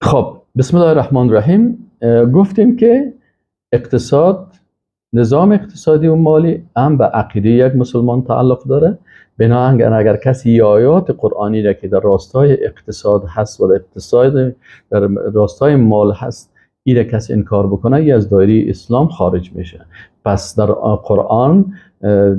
خب، بسم الله الرحمن الرحیم. گفتیم که اقتصاد، نظام اقتصادی و مالی هم به عقیده یک مسلمان تعلق داره. بنابراین اگر کسی آیات قرآنی را که در راستای اقتصاد هست و در اقتصاد در راستای مال هست ایره کسی انکار بکنه، ای از دایره اسلام خارج میشه. پس در قرآن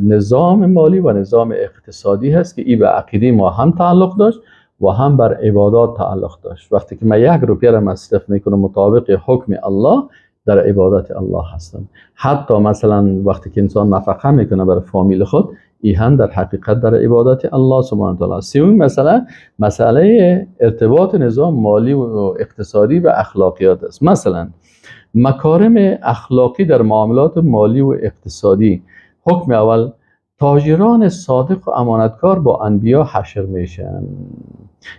نظام مالی و نظام اقتصادی هست که ای به عقیده ما هم تعلق داشت و هم بر عبادات تعلق داشت. وقتی که من یک روپیه را مصرف میکنم مطابق حکم الله، در عبادت الله هستم. حتی مثلا وقتی که انسان نفقه میکنه برای فامیل خود، ای هم در حقیقت در عبادت الله سبحانه وتعالی. سومین مسئله، مسئله ارتباط نظام مالی و اقتصادی و اخلاقیات است. مثلا مکارم اخلاقی در معاملات مالی و اقتصادی. حکم اول، تاجران صادق و امانتکار با انبیا حشر میشن.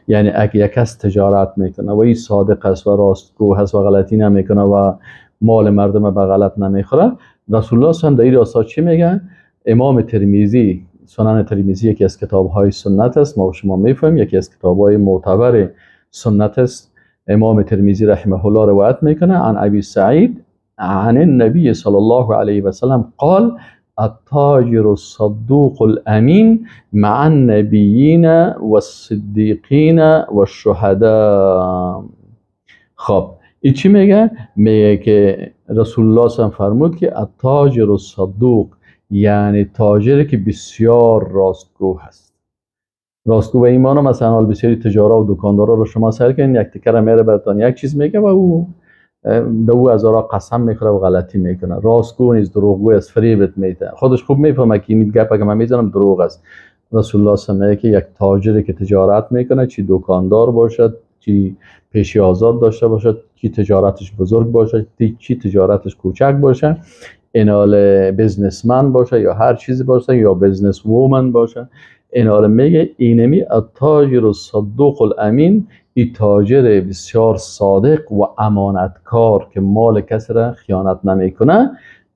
یعنی اگه یک کس تجارت میکنه و این صادق است و راستگو هست و غلطی نمیکنه و مال مردم به غلط نمیخوره، رسول الله صلی الله علیه و در این راستا چی میگن؟ امام ترمذی، سنن ترمذی یکی از کتاب‌های سنت است، ما شما میفهمیم یکی از کتاب‌های معتبر سنت است. امام ترمذی رحمه الله روایت میکنه عن ابی سعید عن النبی صلی الله علیه و سلم قال التاجر الصدوق الامین مع النبیین والصدیقین والشهداء. خب این چی میگه؟ میگه که رسول الله صلی الله علیه و فرمود که التاجر الصدوق، یعنی تاجری که بسیار راستگو هست. راستگو به ایمان، مثلا حال بسیاری تجارا و دکاندارا رو شما سر کنین، یک تکر میره براتون یک چیز میگه و او به او از آرا قسم میخوره و غلطی میکنه. راستگو نیست، دروغگو است، فریبت میده. خودش خوب میفهمه که این گپ که من میزنم دروغ است. رسول الله صلی الله علیه و که یک تاجری که تجارت میکنه، چی دکاندار باشد، چی پیشی آزاد داشته باشد، چی تجارتش بزرگ باشد، چی تجارتش کوچک باشه، اینال businessman باشه یا هر چیزی باشه یا business woman باشه، اینال میگه اینمی التاجر الصدوق الامین، ای تاجر بسیار صادق و امانتکار که مال کسی را خیانت نمیکنه،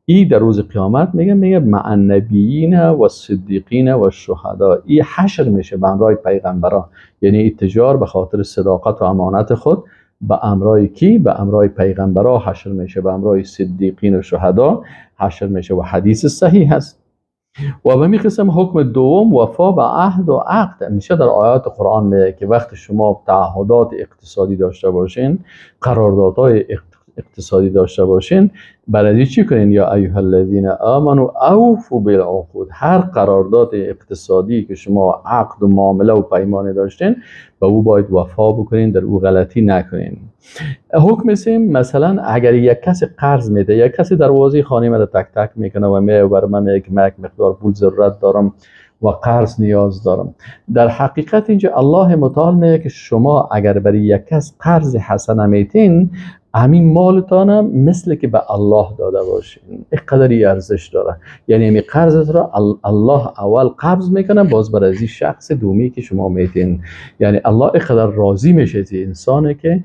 ای در روز قیامت میگه مع النبیین و الصدیقین و الشهدا، ای حشر میشه به همراه پیغمبران. یعنی ای تجار به خاطر صداقت و امانت خود به امرای کی؟ به امرای پیغمبرا حشر میشه، به امرای صدیقین و شهدا حشر میشه و حدیث صحیح هست. و به می قسم حکم دوم، وفا به عهد و عقد. میشه در آیات قرآن میگه که وقت شما تعهدات اقتصادی داشته باشین، قراردادهای اقتصادی داشته باشین، برای چی کنین؟ یا ایها الذین آمنوا اوفوا بالعقود. هر قرارداد اقتصادی که شما عقد و معامله و پیمانه داشتین، به او باید وفا بکنین، در او غلطی نکنین. حکم سیم، مثلا اگر یک کسی قرض میده، یک کسی دروازه خانه من تک تک میکنه و میگه بر من یک مقدار پول ضرورت دارم و قرض نیاز دارم، در حقیقت اینجا الله متعال میگه که شما اگر برای یک کس قرض حسنه میتین، همین مالتان مثل که به الله داده باشین، اینقدر ارزش داره. یعنی همین قرض را الله اول قبض میکنه، باز بر از این شخص دومی که شما میتین. یعنی الله اینقدر راضی میشه از انسانه که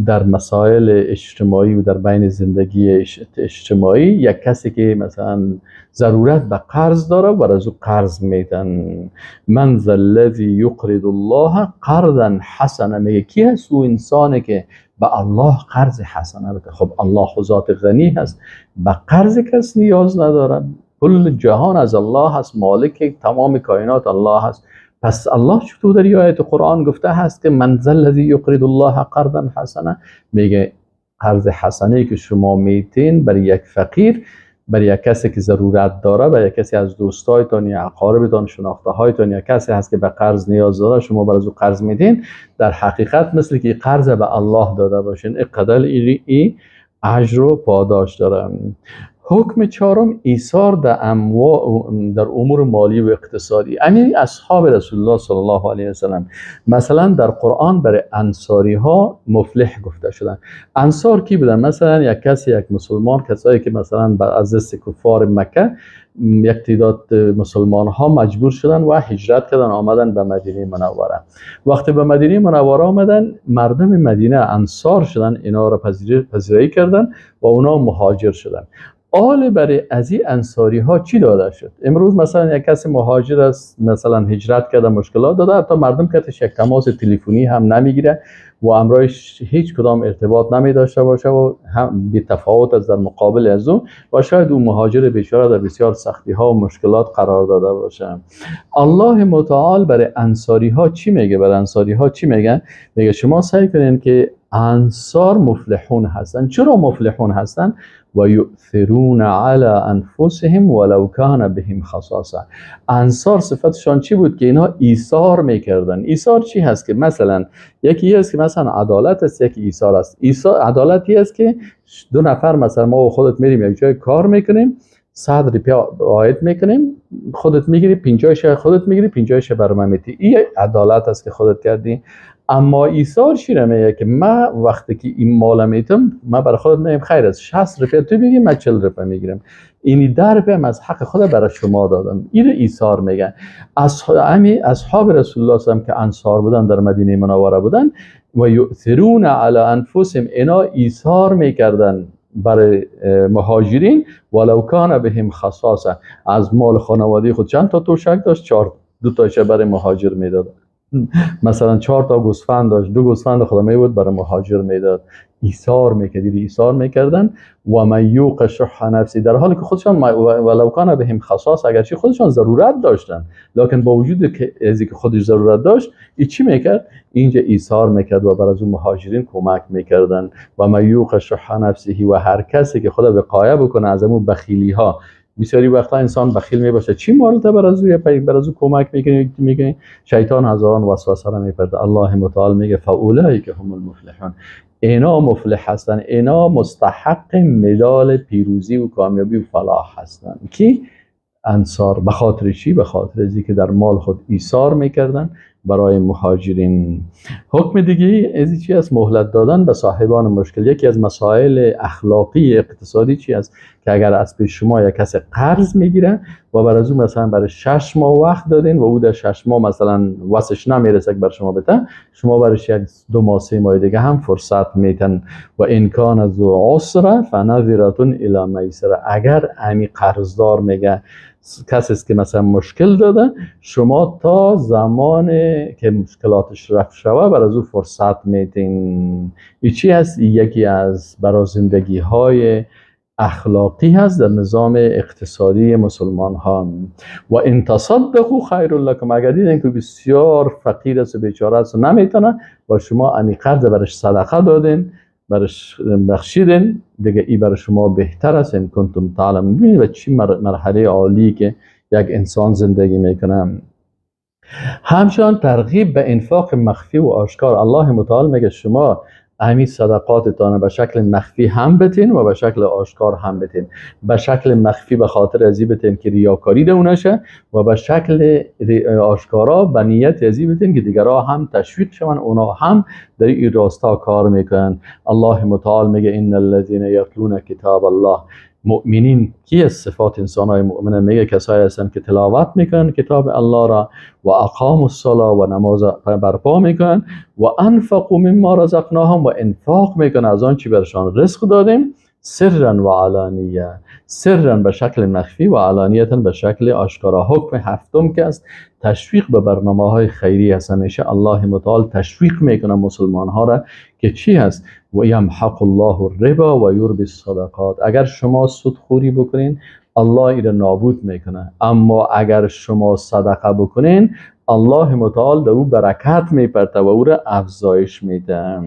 در مسائل اجتماعی و در بین زندگی اجتماعی یک کسی که مثلا ضرورت به قرض داره و از او قرض میدن. من ذا الذی یقرض الله قرضا حسنا، میگه کی هست او انسانی که به الله قرض حسنه بده؟ خب الله ذات غنی هست، به قرض کس نیاز نداره، کل جهان از الله هست، مالک تمام کائنات الله هست. پس الله چطور در آیت قرآن گفته هست که من ذا الذی یقرض الله قرضا حسنا؟ میگه قرض حسنه که شما میتین برای یک فقیر، برای یک کسی که ضرورت داره، برای یک کسی از دوستایتان یا اقاربتان، شناخته هایتان، یا کسی هست که به قرض نیاز داره، شما برای او قرض میدین، در حقیقت مثل که قرض به الله داده باشین، اینقدر ای اجر و پاداش داره. حکم چهارم، ایثار در امور مالی و اقتصادی. امیر اصحاب رسول الله صلی الله علیه و سلم، مثلا در قرآن برای انصاری ها مفلح گفته شدن. انصار کی بودن؟ مثلا یک کسی، یک مسلمان، کسایی که مثلا از دست کفار مکه یک تعداد مسلمان ها مجبور شدن و هجرت کردن، آمدن به مدینه منوره. وقتی به مدینه منوره آمدن، مردم مدینه انصار شدن، اینا را پذیرایی کردن و اونا مهاجر شدن. آل برای از این انصاری ها چی داده شد؟ امروز مثلا یک کسی مهاجر است، مثلا هجرت کرده، مشکلات داده، حتی مردم کتش یک تماس تلفنی هم نمیگیره و امرایش هیچ کدام ارتباط نمی داشته باشه و هم بی تفاوت از در مقابل از او و شاید او مهاجر بیچاره در بسیار سختی ها و مشکلات قرار داده باشه. الله متعال برای انصاری ها چی میگه؟ برای انصاری ها چی میگه؟ میگه شما سعی کنین که انصار مفلحون هستن. چرا مفلحون هستن؟ و یؤثرون علی انفسهم ولو کان بهم خصاصه. انصار صفتشان چی بود؟ که اینا ایثار میکردن. ایثار چی هست؟ که مثلا یکی هست که مثلا عدالت است، یکی ایثار است. ایثار عدالتی است که دو نفر مثلا ما و خودت میریم یک جای کار میکنیم، 100 روپیه عاید میکنیم، خودت میگیری 50 خودت میگیری 50 بر من میدی. این عدالت است که خودت کردی. اما ایثار چی میگه؟ که من وقتی که این مال میتم، من برای خودت میگم خیر است، 60 روپیه تو میگی، من 40 روپیه میگیرم، اینی 10 روپیه از حق خود برای شما دادم. این ایثار میگن. اصحاب رسول الله صلی الله علیه و که انصار بودن، در مدینه منوره بودن، و یؤثرون علی انفسهم، اینا ایثار میکردن برای مهاجرین، ولو کان بهم خصاصه. از مال خانواده خود چند تا توشک داشت؟ 4 دو تاشه برای مهاجر میداد. مثلا 4 تا گوسفند داشت، 2 گوسفند خدا می بود برای مهاجر میداد. ایثار میکردید، ایثار میکردن. و من یوق شح نفسی، در حالی که خودشان ولو کان بهم خصاص، اگرچه خودشان ضرورت داشتن، لکن با وجود که از که خودش ضرورت داشت، ای چی میکرد؟ اینجا ایثار میکرد و بر از اون مهاجرین کمک میکردن. و من یوق شح نفسه، و هر کسی که خدا وقایه بکنه از اون بخیلی ها. بسیاری وقتا انسان بخیل می باشه، چی مال بر از او بر از او کمک میکنی، شیطان هزاران وسوسه را میپرده. الله متعال میگه فاولئک هم المفلحون، اینا مفلح هستن، اینا مستحق مدال پیروزی و کامیابی و فلاح هستن. کی؟ انصار. به خاطر چی؟ به خاطر از که در مال خود ایثار میکردن برای مهاجرین. حکم دیگه از چی است؟ مهلت دادن به صاحبان مشکل. یکی از مسائل اخلاقی اقتصادی چی است؟ که اگر از پیش شما یک کس قرض میگیره و بر از او مثلا برای 6 ماه وقت دادین و او در 6 ماه مثلا واسش نمیرسه که بر شما بده، شما برش 1 2 ماه 3 ماه دیگه هم فرصت میتن. و ان کان ذو عسره فنظره الی میسره. اگر امی قرضدار میگه کسی است که مثلا مشکل داده، شما تا زمان که مشکلاتش رفع شوه بر از او فرصت میتین. این چی هست؟ یکی از برای زندگی های اخلاقی هست در نظام اقتصادی مسلمان ها. و ان تصدقوا خیر لکم، اگر دیدین که بسیار فقیر است و بیچاره است و نمیتونه، با شما امی قرض برش صدقه دادین، برش بخشیدین، دیگه ای برای شما بهتر است. ان کنتم تعلمون. ببینید به چی مرحله عالی که یک انسان زندگی میکنه. همچنان ترغیب به انفاق مخفی و آشکار. الله متعال میگه شما امی صدقاتتان به شکل مخفی هم بتین و به شکل آشکار هم بتین. به شکل مخفی به خاطر ازی بتین که ریاکاری ده نشه، و به شکل آشکارا به نیت ازی بتین که دیگرها هم تشویق شون، اونا هم در این راستا کار میکنن. الله متعال میگه ان الذين یتلون کتاب الله. مؤمنین کی از صفات انسان های مؤمنه؟ میگه کسایی هستن که تلاوت میکنن کتاب الله را، و اقاموا الصلاه و نماز برپا میکنن، و انفقوا مما رزقناهم و انفاق میکنن از آن چی برشان رزق دادیم، سرا و علانیه. سرا به شکل مخفی و علانیتا به شکل آشکارا. حکم هفتم که است تشویق به برنامه های خیری هست. همیشه الله متعال تشویق میکنه مسلمان ها را که چی هست؟ و یمحق الله الربا و یربی الصدقات. اگر شما سودخوری بکنین الله ای را نابود میکنه، اما اگر شما صدقه بکنین الله متعال در او برکت میپرته و او را افزایش میده.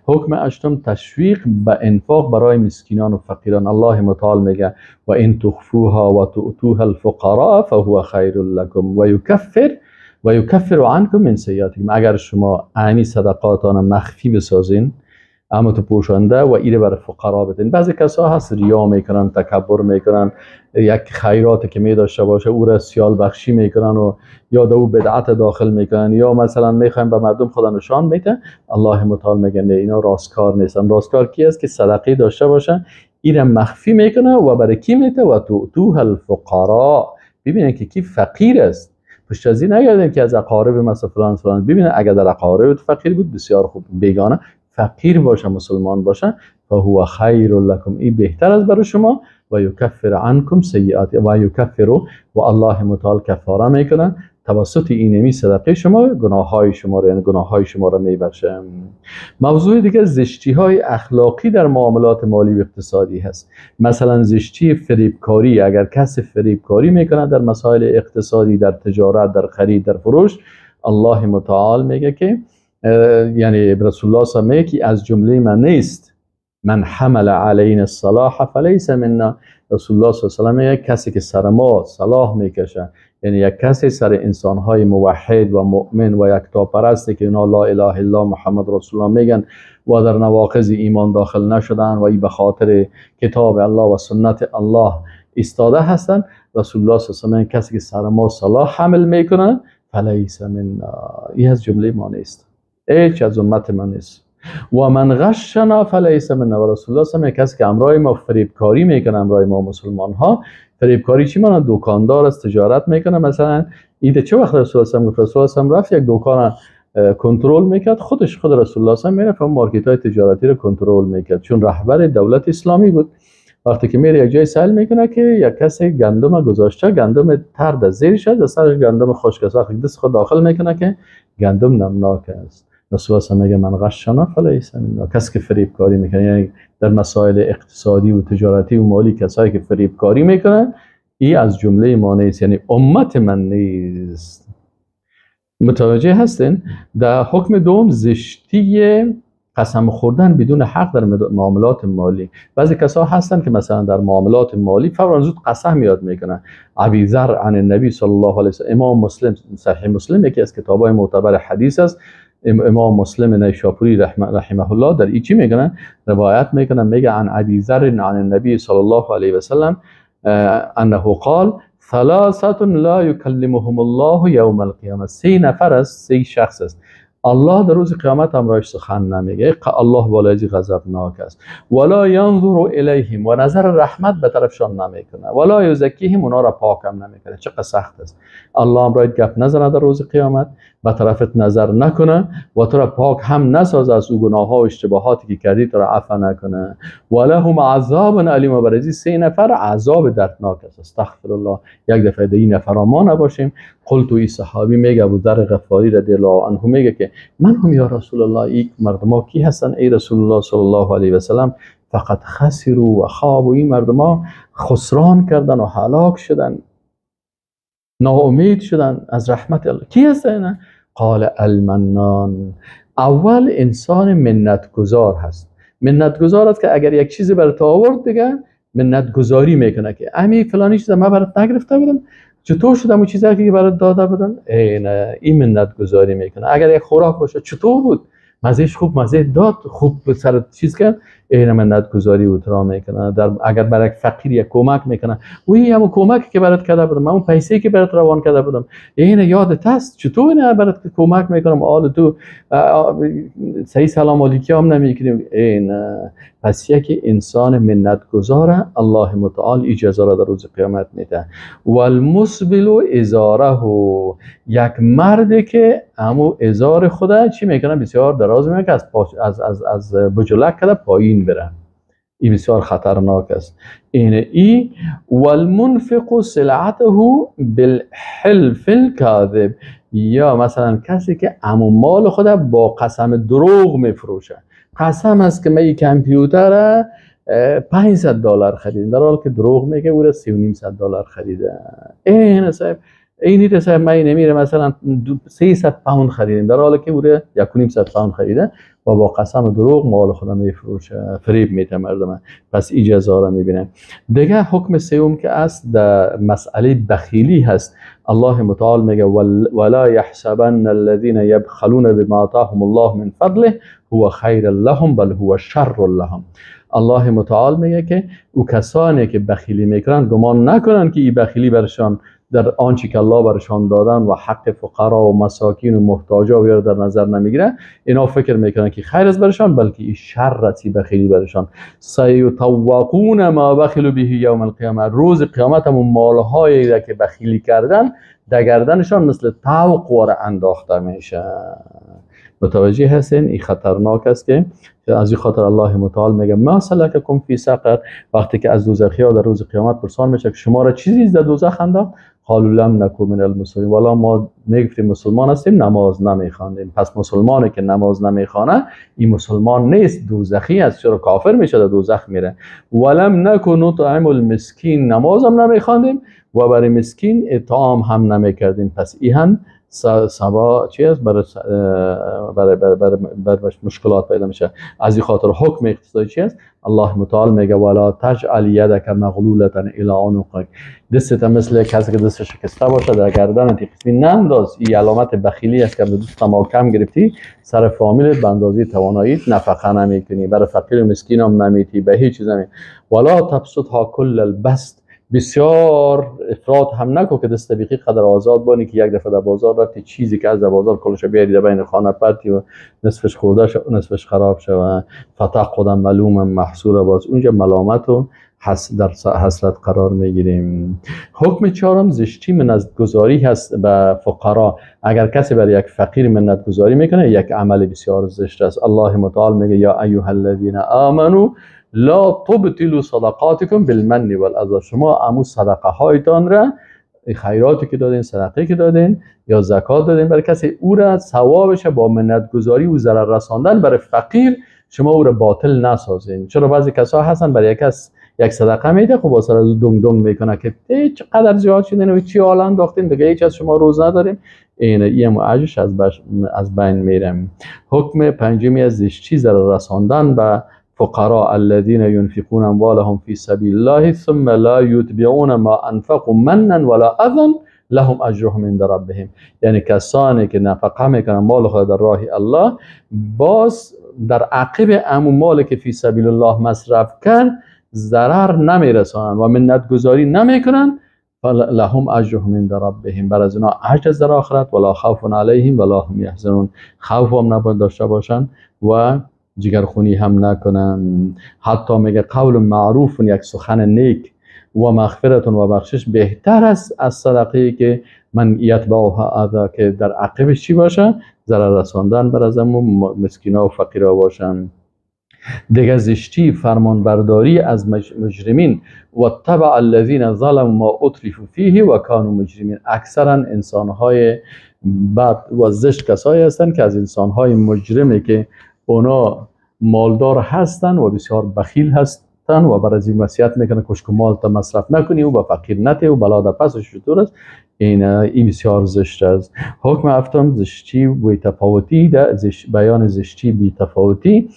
حکم هشتم تشویق به انفاق برای مسکینان و فقیران. الله متعال میگه و ان تخفوها و تؤتوها الفقراء فهو خیر لکم و یکفر عنکم من سیئاتکم. اگر شما امی صدقاتان مخفی بسازین، اما تو پوشانده و ایره برای فقرا بدین. بعضی کسا هست ریا میکنن، تکبر میکنن، یک خیرات که می داشته باشه او را سیال بخشی میکنن و یا دو بدعت داخل میکنن، یا مثلا میخوایم به مردم خدا نشان میده. الله متعال میگه نه، اینا راستکار نیستن. راستکار کی است؟ که صدقه داشته باشه، ایره مخفی میکنه و برای کی میده؟ و تؤتوها الفقراء. ببینن که کی فقیر است. پشت از این نگردیم که از اقارب مثلا فلان فلان. ببینن اگر در اقارب فقیر بود بسیار خوب، بیگانه فقیر باشه، مسلمان باشه، فهو خیر لکم، این بهتر است برای شما. و یکفر عنکم سیئات و یکفر، و الله متعال کفاره میکنه توسط اینمی صدقه شما گناه های شما را، یعنی گناه های شما را میبخشه. موضوع دیگه زشتی های اخلاقی در معاملات مالی و اقتصادی هست. مثلا زشتی فریبکاری، اگر کسی فریبکاری میکنه در مسائل اقتصادی، در تجارت، در خرید، در فروش، الله متعال میگه که یعنی رسول الله صلی الله علیه و که از جمله من نیست. من حمل علینا السلاح فلیس منا. رسول الله صلی الله علیه و میگه کسی که سر ما سلاح میکشه، یعنی یک کسی سر انسانهای موحد و مؤمن و یکتاپرستی که اینا لا اله الا محمد رسول الله میگن و در نواقض ایمان داخل نشدن و ای به خاطر کتاب الله و سنت الله ایستاده هستن، رسول الله صلی الله علیه و کسی که سر ما سلاح حمل میکنه فلیس منا، این از جمله ما نیست، هیچ از امت من نیست. و من غشنا فلیس منا. و رسول الله صلی الله علیه و کسی که امرای ما فریبکاری میکنه، امرای ما مسلمان ها فریبکاری چی معنی؟ دکاندار است، تجارت میکنه. مثلا ایده چه وقت رسول الله صلی الله علیه و سلم رفت یک دکان کنترل میکرد، خودش خود رسول الله صلی الله علیه و میرفت مارکت های تجارتی رو کنترل میکرد، چون رهبر دولت اسلامی بود. وقتی که میره یک جای سیل میکنه که یک کسی گندم گذاشته، گندم تر در زیرش است، در سرش گندم خشک است، وقتی دست خود داخل میکنه که گندم نمناک است. رسول الله میگه من غشنا فلیس منا، کسی که فریبکاری میکنه، یعنی در مسائل اقتصادی و تجارتی و مالی کسایی که فریبکاری میکنن، ای از جمله ما نیست، یعنی امت من نیست. متوجه هستین؟ در حکم دوم زشتی قسم خوردن بدون حق در معاملات مالی. بعضی کسا هستن که مثلا در معاملات مالی فورا زود قسم یاد میکنن. ابی ذر عن النبی صلی الله علیه و سلم، امام مسلم، صحیح مسلم یکی از کتابای معتبر حدیث است. امام مسلم نیشاپوری رحمه الله در این چی میکنن؟ روایت میکنن، میگه عن ابی ذر عن النبی صلی الله علیه و سلم انه قال ثلاثه لا یکلمهم الله یوم القیامه. سه نفر است، سه شخص است، الله در روز قیامت همراهش سخن نمیگه، الله بالای غضبناک است. ولا ینظر الیهم، و نظر رحمت به طرفشان نمیکنه. ولا یزکیهم، اونا را پاک هم نمیکنه. چقدر سخت است. الله همراه گپ نزنه در روز قیامت، به طرفت نظر نکنه و تو را پاک هم نسازه از او گناه ها و اشتباهاتی که کردی، تو را عفو نکنه. ولهم عذاب الیم، و برای سه نفر عذاب دردناک است. استغفر الله. یک دفعه این نفر ما نباشیم. قلت، ای صحابی میگه، ابو ذر غفاری رضی الله عنه میگه که من هم یا رسول الله، ای مردم کی هستن ای رسول الله صلی الله علیه و سلم؟ فقد خسروا و خابوا، این مردم خسران کردن و هلاک شدن، ناامید شدن از رحمت الله. کی هستن؟ قال المنان. اول انسان منتگذار هست. منتگذار است که اگر یک چیزی برات آورد دیگه منتگذاری میکنه که امی فلانی چیز من برات نگرفته بودم، چطور شدم اون چیزی که برات داده بودم؟ نه، این منتگذاری میکنه. اگر یک خوراک باشه چطور بود، مزهش خوب مزه داد، خوب سر چیز کرد، این منتگذاری او را میکنه. در اگر برای یک فقیر یک کمک میکنه، او همون کمکی که برات کرده بودم، همون پیسه که برات روان کرده بودم، این یادت هست چطور نه برات کمک میکنم، آل تو صحیح سلام علیکی هم نمیکنیم. این پس یکی انسان منتگذاره، الله متعال اجازه را در روز قیامت میده. والمسبل ازاره، یک مردی که همو ازار خدا چی میکنه، بسیار دراز میکنه که از از از از بجلک کرده پایین بره، این بسیار خطرناک است. این ای والمنفق سلعته بالحلف الكاذب، یا مثلا کسی که امو مال خود با قسم دروغ میفروشه. قسم است که من این کامپیوتر $500 خریدم، در حالی که دروغ میگه او را $350 خریده. این صاحب این صاحب من نمیره مثلا £300 خریدیم، در حالی که او را £150 خریده و با قسم دروغ مال خود میفروشه، فریب میده مردم. پس اجازه را میبینه. دیگه حکم سوم که است در مسئله بخیلی هست. الله متعال میگه ولا يحسبن الذين يبخلون بما آتاهم الله من فضله هو خیر لهم بل هو شر لهم. الله متعال میگه که او کسانی که بخیلی میکنن گمان نکنن که این بخیلی برشان در آنچه که الله برشان دادن و حق فقرا و مساکین و محتاجا و در نظر نمیگیره، اینا فکر میکنن که خیر است برشان، بلکه این شر است بخیلی برشان. سیطوقون ما بخلوا به یوم القیامه، روز قیامت هم مالهایی که بخیلی کردن در گردنشان مثل طوق واره انداخته میشه. متوجه هستین؟ این خطرناک است که از این خاطر الله متعال میگه ما سلککم فی سقر. وقتی که از دوزخی ها در روز قیامت پرسان میشه که شما را چیزی در دوزخ انداخت، قالوا لم نکو من المصلین، والا ما میگفتیم مسلمان هستیم نماز نمیخواندیم. پس مسلمانی که نماز نمیخوانه این مسلمان نیست، دوزخی است. چرا کافر میشه، در دوزخ میره. ولم نکو نطعم المسکین، نماز هم نمیخواندیم و برای مسکین اطعام هم نمیکردیم. پس این هم سبا چی است؟ برای برای برای مشکلات پیدا میشه. از این خاطر حکم اقتصادی چی است؟ الله متعال میگه ولا تجعل یدک مغلوله الی عنقک، دستت مثل کسی که دستش شکسته باشه در گردن قسمی ننداز. این علامت بخیلی است که دوست ما کم گرفتی، سر فامیلت به اندازه تواناییت نفقه نمیکنی، برای فقیر و مسکین هم نمیتی، به هیچ چیز نمی. ولا تبسطها کل البسط، بسیار افراط هم نکو که دست بیخی قدر آزاد بانی که یک دفعه در بازار رفتی چیزی که از در بازار کلش بیاری در بین خانه پرتی و نصفش خورده شد و نصفش خراب شد و فتقعد ملوما محصورا، باز اونجا ملامت و در حسرت قرار میگیریم. حکم چهارم زشتی منتگذاری هست به فقرا. اگر کسی بر یک فقیر منت گذاری میکنه یک عمل بسیار زشت است. الله متعال میگه یا ایها الذین آمنوا لا تبطلوا صدقاتکم بالمن والاذى، شما امو صدقه هایتان را، خیراتی که دادین، صدقه که دادین یا زکات دادین برای کسی، او را ثوابش با منت گذاری و ضرر رساندن برای فقیر شما او را باطل نسازین. چرا بعضی کسا هستن برای یک کس یک صدقه میده، خب واسه از دنگ دنگ میکنه که چقدر زیاد شدین و چی حالا انداختین دیگه، هیچ از شما روز نداریم. این یم اجرش از بین میرم. حکم پنجمی از زشتی ضرر رساندن به فقراء، الذين ينفقون اموالهم في سبيل الله ثم لا يتبعون ما انفقوا منا ولا اذى لهم اجرهم عند ربهم، یعنی کسانی که نفقه میکنن مال خود در راه الله، باز در عقب امو مال که فی سبیل الله مصرف کرد ضرر نمیرسانن و منت گذاری نمیکنن، لهم اجرهم عند ربهم، بر از اونا اجر در آخرت، ولا خوف علیهم ولا هم یحزنون، خوف هم نباید داشته باشن و جگرخونی هم نکنن. حتی میگه قول معروف، یک سخن نیک، و مغفرت و بخشش بهتر است از صدقه که من یتبعها اذی، که در عقبش چی باشه؟ ضرر رساندن بر از مسکینا و فقیرا باشن. دیگه زشتی فرمانبرداری از مجرمین، و تبع الذین ظلموا ما اترفوا فیه و کانوا مجرمین. اکثرا انسانهای بد و زشت کسایی هستند که از انسانهای مجرمی که اونا مالدار هستن و بسیار بخیل هستن و بر از این وصیت میکنه کشک مال تا مصرف نکنی و به فقیر نتی و بلا در پسش چطور است، این بسیار زشت است. حکم هفتم زشتی بی تفاوتی، بیان زشتی بی تفاوتی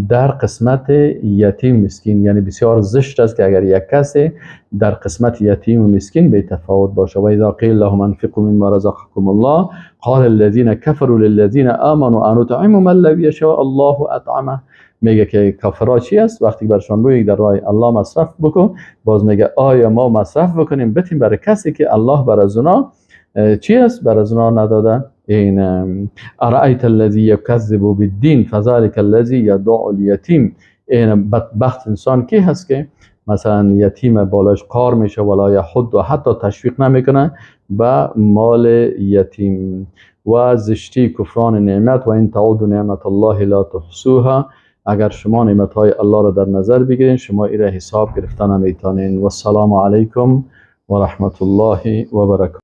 در قسمت یتیم مسکین، یعنی بسیار زشت است که اگر یک کسی در قسمت یتیم و مسکین بی تفاوت باشه. و اذا قیل لهم انفقوا مما رزقكم الله قال الذين كفروا للذين آمنوا انطعم من لو یشاء الله اطعمه. میگه که کافرها چی است؟ وقتی برشان بگی در راه الله مصرف بکن، باز میگه آیا ما مصرف بکنیم بتیم برای کسی که الله بر از اونا چی است؟ بر از اونا نداده. این ارأیت الذی یکذب بالدین فذلک الذی یدع الیتیم. این بدبخت انسان کی هست که مثلا یتیم بالاش قار میشه ولا یحد و حتی تشویق نمیکنه به مال یتیم. و زشتی کفران نعمت، و این تعود نعمت الله لا تحصوها، اگر شما نعمت های الله را در نظر بگیرین شما ایره حساب گرفتن نمیتونین. و السلام علیکم و رحمت الله و برکاته.